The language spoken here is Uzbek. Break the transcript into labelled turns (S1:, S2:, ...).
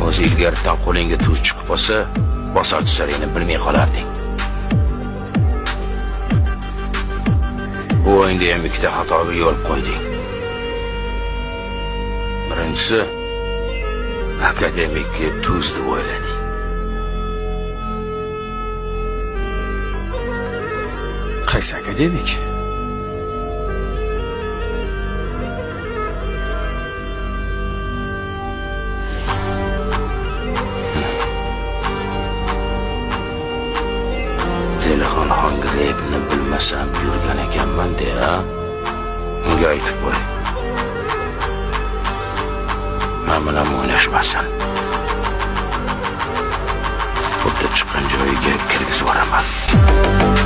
S1: O'zi ilgaridan qo'lingga tuz chiqib qolsa, bosar tusaringni bilmay qolarding. Bu o'yinda ham ikkita xatoga yo'l qo'yding. Birinchisi, akademikka tuz deb o'ylading.
S2: Qaysi akademik?
S1: Zelixon Xongireyevni bilmasam yurgan ekanman deya, unga aytib qo'y. Men bilan o'ynashmasin. Xuddi chiqqan joyiga kirgizib yuboraman.